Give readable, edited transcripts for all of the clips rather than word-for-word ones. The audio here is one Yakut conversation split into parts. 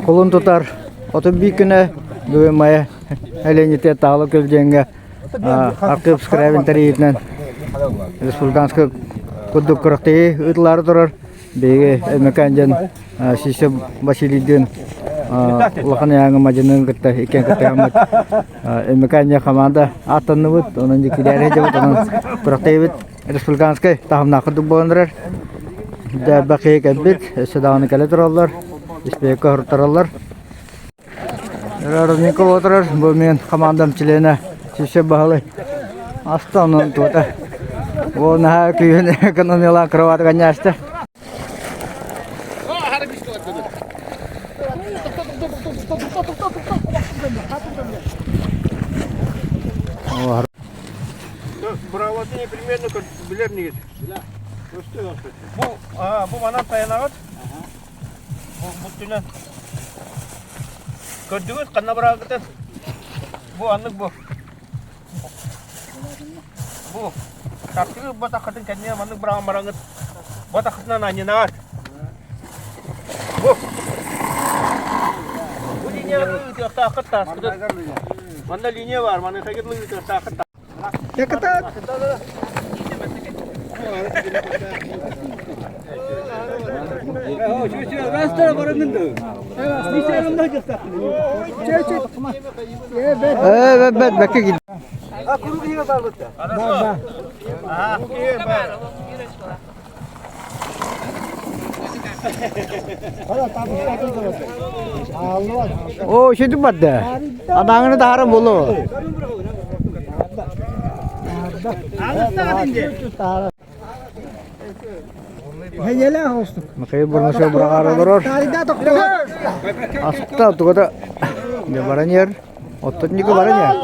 Кулун тутар 31 күнэ бүгүн Майа Элиэнньитэ Таала Күлдьэҥҥэ Архив Скрябин тэрийиитинэн республиканскай курдук күрэхтэһии ыытылаары турар. Биһиги Өймөкөөн диэн Сиисэ Василийдыын улахан ыйааҥы мадьыныын кытта иккиэн кыттыһаммыт Өймөкөөн диэн хамаанда ааттанныбыт. Онон дьиккилээри сылдьабыт. Онон күрэхтэһиибит республиканскай таһымнаах курдук буолан турар. Дьэ элбэх киһи кэлбит, өссө даҕаны кэлэ тураллар, испиэккэ оһортараллар. Родников отырар, бу мен командам членэ Сисе Баһылай. Аста онон туота. Ол наһаа күүһүн экономиялаан кроватыга анньаста. Бравоты непременно билэр негит. Бу, бу манан тайанаҕыт. Бу бүттүнэн. Көрдүгүт ханна быраҕыгытын? Бу аннык бу. Бу тартыгы батаххытын кэннигэр маннык быраҕан бараҥҥыт батаххытынан анньынаҕыт. Бу. Бу линияҕа ыытыахтааххыт тааскытын. Манна линия баар, маныхайгыт ыытыахтааххыт. Ээ, бэт, бэккэ киирдэ. Оо, ишетип барда. Адааңыны таһара болу. Михаил Бурнашев быраҕаары олорор. Аста тугата баран иһэр. Оттон ньыгы баран иһэр.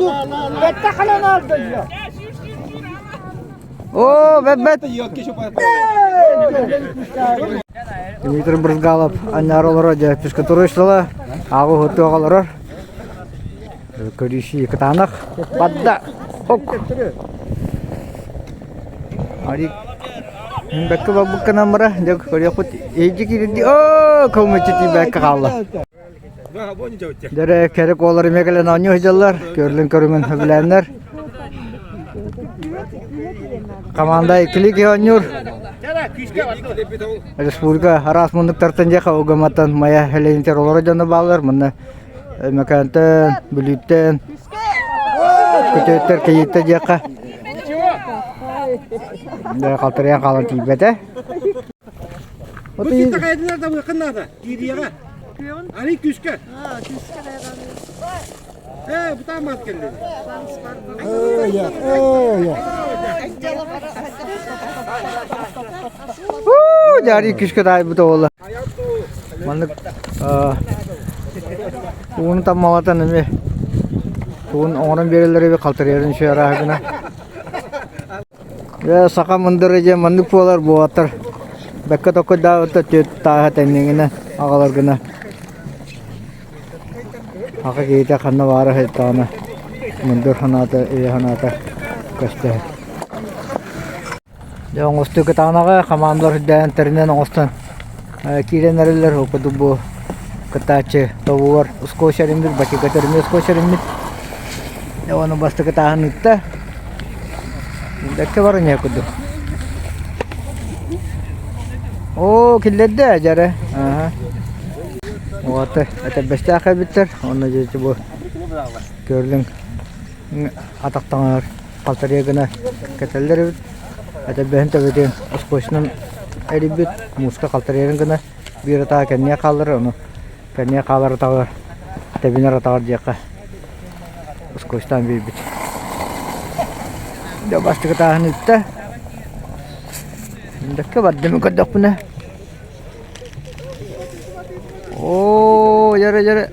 Оо, бэт-бэт! Дмитрий Брызгалов анньаары олорор дьэ физкультура сыла ааҕы уһуттуох олорор. Көрүүсүү кытаанах бадда ок. Арик бэккэ барбыккынан бара дьэ көрүөхпүт иһдьи киирди оо көмөчү тиийбэккэ хаалла. Дэрэ кэрэ куолар эмиэ кэлэн оонньуу сылдьаллар, көрүлүн көрүҥүн сөбүлээннэр. Команда иккилии киһи оонньуур. Республика араас муннуктартан дьэ Угаматтан Майа Ленинтер олоро дьоно бааллар. Манна Өймөкөөнтөн, Бүлүүттэн, Күтүөттэр, Кийииттэр диэххэ. Дьэ халтарыйан хаалан тиийбэтэ. Бу ситэ хайдынар табыаххын наада, киириэҕэ. Ани күүскэ. Ээ, бутаан маат кэллин. Дьари күүскэ таайбыт оҕоло. Маннык ууну таммалатан эмиэ тугун оҥорон биэрэллэр эбит халтарыйарын үчүгэй арааһа гына. Дьэ, саха мындыра диэн маннык буолар буолаттар. Бэккэ токкуйдаабыта түөрт тааһа тэҥниҥинэ аҕалар гына. Аҕа киһитэ ханна баара сыттаҕына мындыр санаата, өйө санаата көстөр. Дьэ оҥостуу кытаанаҕа хамаандалар үрдээн тэринэн оҥостон киирэн эрэллэр. Ол курдук бу кыттааччы тобугар скотч эриммит, бачыыка тэриммит скотч эриммит. Уонна бастакы тааһын ыытта. Бэккэ баран иһэр курдук. Оо, киллэрдэ дьэрэ. Аха. Уота этэрбэстээх эбиттэр. Онно дьэ бу көрүлүҥ атахтаҥар халтарыйа гына кэтэллэр эбит. Этэрбэһин төбөтүн оскуочунан эрийбит, мууска халтарыйарын гына биир атаҕа кэнниэ хаалларар, ону Кэнниэ хаалар атаҕар, тэбинэр атаҕар диэххэ скотчтаан биэрбит. Дьэ бастакы тааһын ыытта. Дэккэ бардым көрдөхпүнэ. Оо, дьэрэ дьэрэ.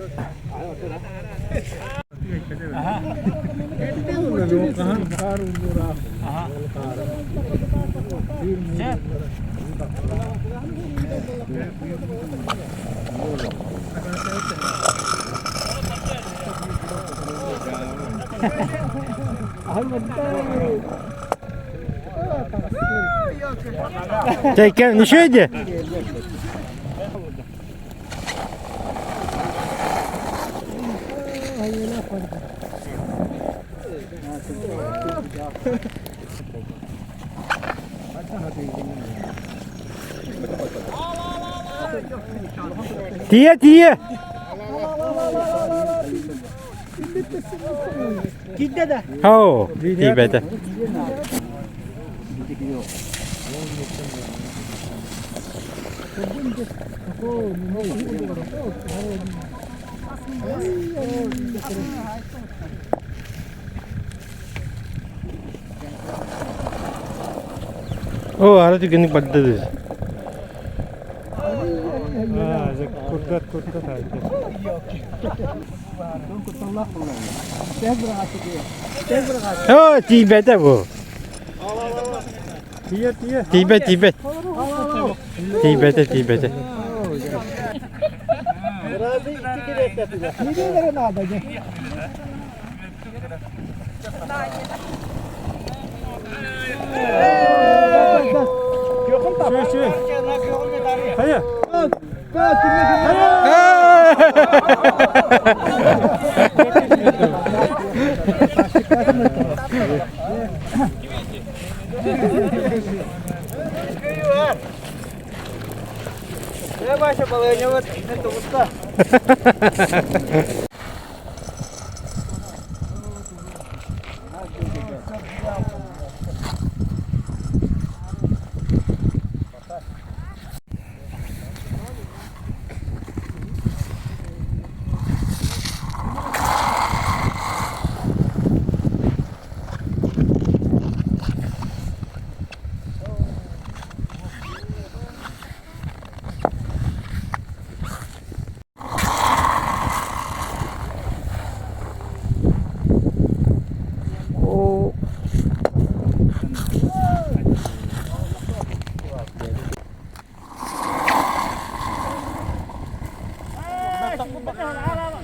Чайка, еще иди. Тиийэ, тиийэ! Киирдэ да? Оо, тиийбэтэ. Оо, ара түгэнник барда дыы. Курдат курдат Оо, тиийбэтэ бу. Тиийэ тиийэ. Тиийбэт, тиийбэт. Тиийбэтэ, тиийбэтэ. Хайа.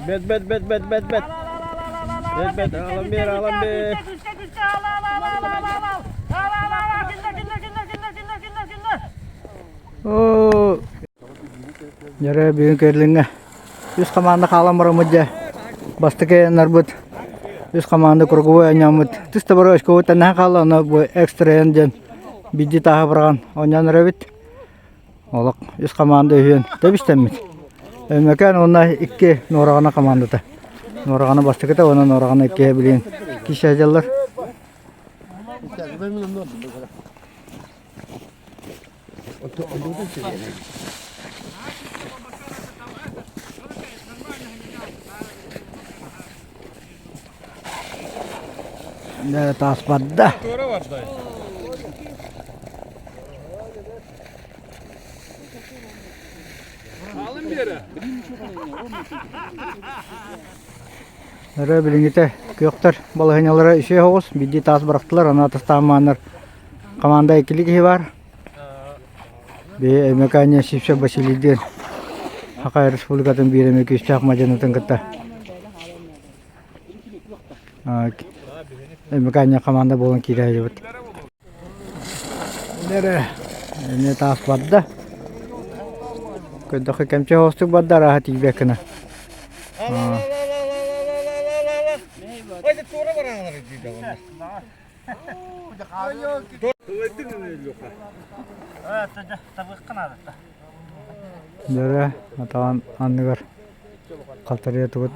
Бэт бэт бэт бэт бэт бэт. Бэт бэт алан бер алан бер. Оо. Дьэрэ бүгүн керлиҥҥэ үс хамаанда хаалан бараммыт дьэ бастакы нарбыт үс хамаанда круговой оонньооммут тыс да бары очковой наһаа хаалла ону бу экстра диэн биирдии тааһы быраҕан оонньоон эрэбит Олох үс хамаанда үһүөн тэбистэммит. Өймөкөөн уонна икки Нуораҕана хамаандата. Нуораҕана бастакыта уонна Нуораҕана иккиһэ билигин киирсэ сылдьаллар. Таас барда. Өрө билиҥҥитэ күөхтэр балаһыанньалара үчүгэй соҕус, биирдии таас бырахтылар, аны атастаамааннар команда иккилии киһи баар. Биһи Өймөкөөнньө Сивцев Василийдыын Саха Республикатын биир эмэ күүстээх мадьынытын кытта Өймөкөөнньө команда буолан киирэ сылдьыбыт. Эрэ эмиэ таас барда. Көрдөххө кэмчи соҕустук барда арааһа тиийбэт гына. Дөрө атаҕын анныгар халтарыйа тугут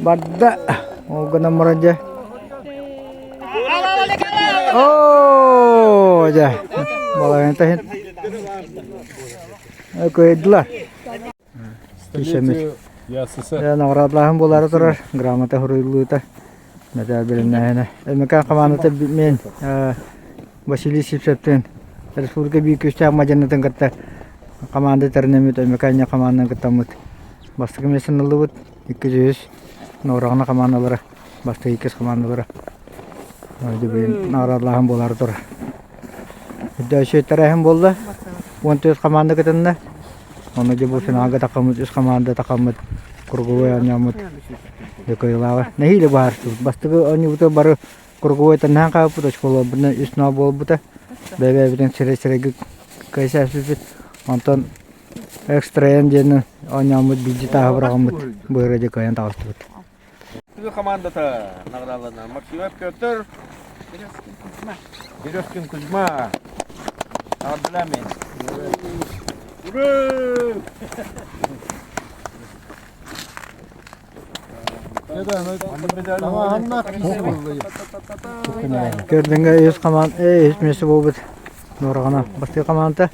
Барда ол гынан баран дьэ Оо дьэ балаҕан иһин кыайдылар Столетию ЯССР. Наҕараадалааһын буолаары турар грамота суруйуллуута мэтээл бэлэмнээһинэ Өймөкөөн хамаандата мен Василий Сивцевтыын республика биир күүстээх мадьынытын кытта команда тэринэммит Өймөкөөнньө хамаандан кыттаммыт бастакы миэстэни ыллыбыт 200 Нуораҕана хамаандалара бастакы иккис хамаандалара наҕараадалааһын буолаары турар Үрдөөччү тэрээһин буолла 14 хамаанда кытынна Онно дьэ бу финалга тахаммыт үс хамаанда тахаммыт круговой оонньооммут дьэ кыайыылааҕа нэһиилэ быһаарсыбыт. Бастакы оонньуубутугар бары круговой танаһан хаалбыт очколорбутунан үс ноо буолбута. Бэйэ-бэйэбитин сирэй-сирэйгэ кыайсаспыппыт. Онтон экстраен диэн оонньооммут биирдии тааһы быраҕаммыт быһыра дьэ кыайан таҕыстыбыт. Тыа командата наҕарааланна. Максимов Петр, Березкин Кузьма. Абдулямин. Ура! Көрдүҥҥэ үс команд, үс миэстэ буолбут Нуораҕана бастакы команда.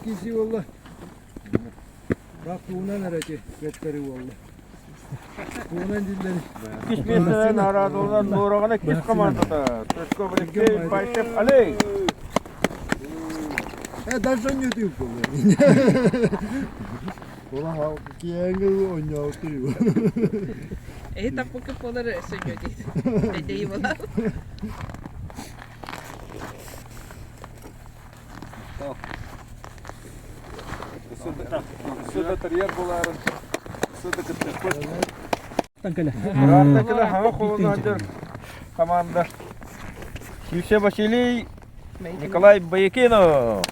Киси буолла. Туунан эрэ көттөрү буолла. Туунан диллери. Иккис миэстэнэн наҕараадаланан Нуораҕана иккис командата. Стручков Алексей, Пайшев Олег. Э, даже не ты Ула киэҥи оонньоотуй. Эһи таппыкка буолар сөйгө диит. Дэдэй буолар. Команда Сивсе Василий, Николай Боякинов.